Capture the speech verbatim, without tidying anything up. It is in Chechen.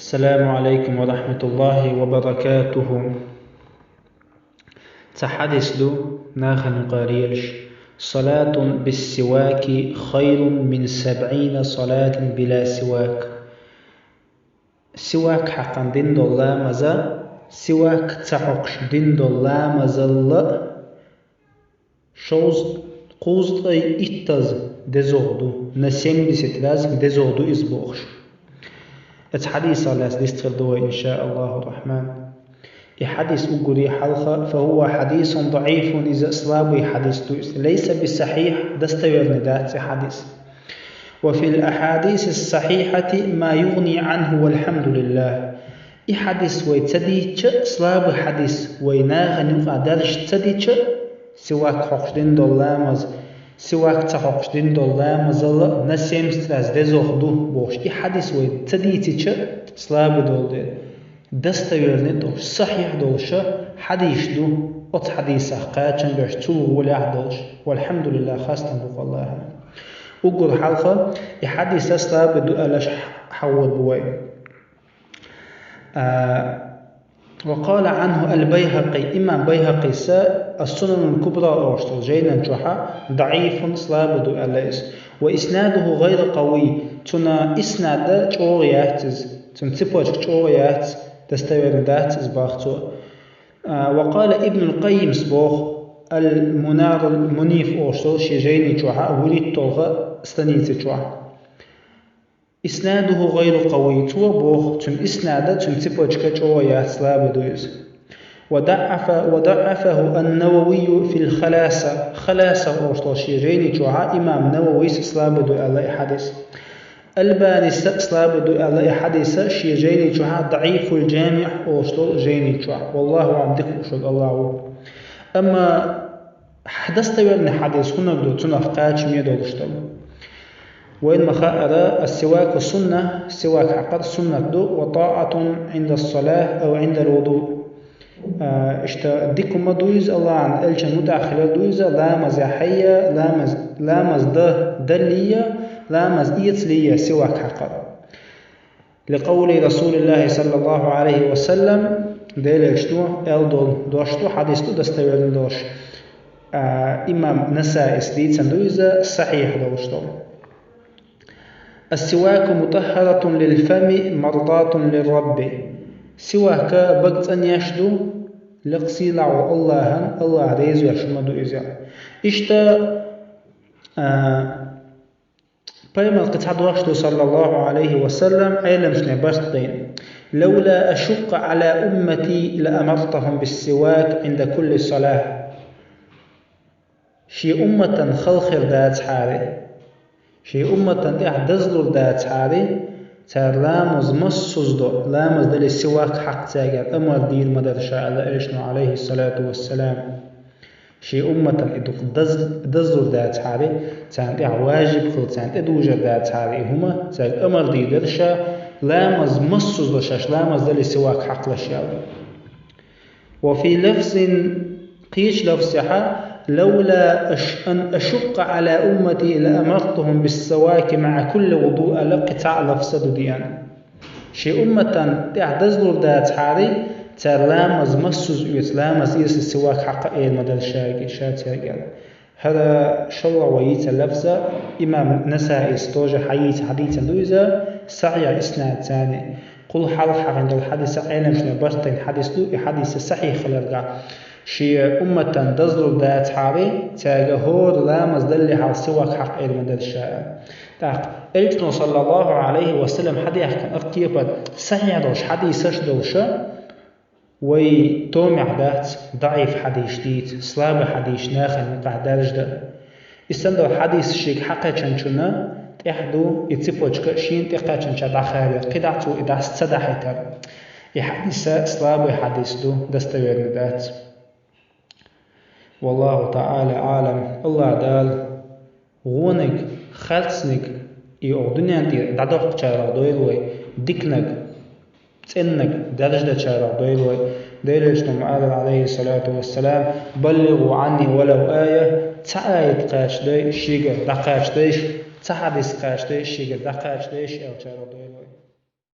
السلام عليكم ورحمة الله وبركاته. Цхьа хьадис ду нахана юкъара лелаш: صلاة بالسواك خير من سبعين صلاة بلا سواك. Сивак хьакхана дина дола ламаз, сивак ца хьокхуш дина дола ламазал а шовзткъа, кхузткъе иттаза дезагӀа ду, на семьдесят раз дезагӀа ду иза бохуш. Оцу хьадисах лаьцна дистхир ду вай, иншааллаху рахман. И хьадис уггаре хьалха, فهو حديث ضعيف, иза слабый хьадис ду иза. ليس بصحيح, достоверный дац и хьадис. وفي الأحاديث الصحيحة ما يغني عنه والحمد لله. И хьадис вай ца дийцча, слабый хьадис вай нахана юкъа даржаш ца дича, сивак хьокхуш дина дола ламаз, сивак ца хьокхуш дина дола ламазал а на семьдесят раз дезагӀа ду бохуш. И хьадис вай ца дийцича, слабый долу дела, достоверный долуш, сахьихь долуша хьадисаш ду, оцу хьадисах кхачам беш, цул гӀолехь долуш. Валхьамдулиллах, хастам бу Аллахьана. Уггар хьалха и хьадис слабый ду аьлла ш-, хьахор бу вай. А, وقال عنه البيهقي, имам Байхьакъис Ас-Сунанул Кубра олуш долу жайнан чохьа ضعيف, слабый ду аьлла иза. وإسناده غير قوي, цуьнан иснад чӀогӀа яц иза, цуьнан цепочка чӀогӀа яц, достоверный дац иза бах цо. А, وقال ابن القيم боху, Ал-Мунарул Муниф олуш долу шен жайни чохьа вуьрхӀитталгӀа страница чохь. إسناده غير قوي, цо боху, цуьнан иснад, цуьнан цепочка чӀогӀа яц, слабый ду иза. وضعف، وضعفه النووي في الخلاصة, Халаса олуш долу шен жайни чохьа имам Нававис слабый ду аьлла и хьадис. Албанис слабый ду аьлла и хьадис шен жайни чохьа, ضعيف الجامع олуш долу жайни чохь. Валлаху аӀлам, дика лууш верг Аллахь ву. Амма хьа достоверный хьадис хӀуннаг ду, цунах кхачаме долуш долу. Вайна ма-хаъара, السواك سنة, сивак хьакхар суннат ду, وطاعة عند الصلاة أو عند الوضوء. А, иштта дика хӀума ду иза, Аллахьан элчан мутӀахь хилар ду иза, ламазехь а, ламаз, ламаз дан даллий а, ламаз эцалий а сивак хьакхар. لقول رسول الله صلى الله عليه وسلم, Делан элчано аьлла долу дош ду, хьадис ду достоверный долуш. А, имам Насаис дийцина ду иза, сахьихь долуш долу. السواك مطهرة للفم مرضاة للرب. Сивак бага цӀанъеш ду, лекха сийлахь волу Аллахьан, Аллахь реза веш хӀума ду иза. Иштта, а, Пайхамар кхин цхьа дош ду, саллаллаху алейхи ва саллям, Ӏеламчане барт дайна: لولا أشق على أمتي لأمرتهم بالسواك عند كل صلاة. Шен умматан хала хир дацахьара, шен умматан тӀехь дазлур дацахьара, цара ламаз массаза до, ламаз дале сивак хьакха цаьргара амар дийр ма дара ша, аьлла элчано, алейхиссалату вассалам. Шен умматан и дукха даз-, дазлур дацахьара, царна тӀехь важиб хила, царна тӀедужар дацахьара и хӀума, цаьрга амар дийр дара ша, ламаз массаза до шаьш, ламаз дале сивак хьакхалаш аьлла. وفي لفظ, кхечу лафзехьа: لولا أش-, أن أشق على أمتي لأمرتهم بالسواك مع كل وضوء, аьлла кхин цхьа а лафз ду деана. Шен умматан тӀехь дазлур дацахьара, цара ламаз массаза оьцу, ламаз эцале сивак хьакха эр ма дара шаьрга, ша цаьрга. ХӀара шолгӀа вай йийца лафз имам Насаис тоже хьайийца хьадийцина ду иза, сахьихь иснад царна. Кхул хьалха хьахийна долу хьадис Ӏеламчане барт дайна хьадис ду, и хьадис сахьихь хиларга. Шен умматан дазлур дацахьара, цаьрга хӀора ламаз далле хьалха сивак хьакха эр ма дара ша. ТӀаккха элчано, саллаллаху алейхи ва саллям, хьадаьхкина кхечу кепара сахьихь долуш хьадисаш долуша, вай томехь дац даӀиф хьадисаш дийца, слабый хьадисаш нахана юкъахь даржа дан. И санна долу хьадис шега хьакхаьчначунна тӀехь ду и цепочка, шена тӀекхаьчнача дӀахаьрра, кхидӀа цо и дӀас ца дахьийтар. И хьадис слабый хьадис ду, достоверный дац. Валлаху таӀала Ӏалам. Аллах Дала вониг, харцниг и оха дуьнен тӀера дӀадоккхучарах дойла вай, диканиг, цӀенниг даржа дечарах дойла вай. Делан элчано ма-аллара, алейхиссалату вассалам: بلغوا عني ولو آية, цхьа аят кхача дайша шегара дӀакхача дайша, цхьа хьадис кхача дайша шегара дӀакхача дайша аьллачарах дойла.